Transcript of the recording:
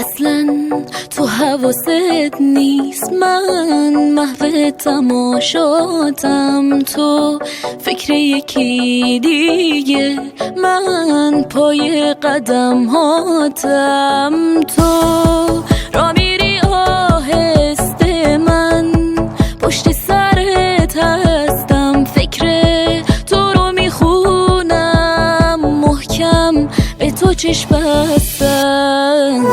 اصلاً تو حواست نیست، من محو تماشاتم، تو فکر یکی دیگه، من پای قدم هاتم. تو را میری آهسته، من پشت سرت هستم، فکر تو رو میخونم محکم، به تو چشم بستم.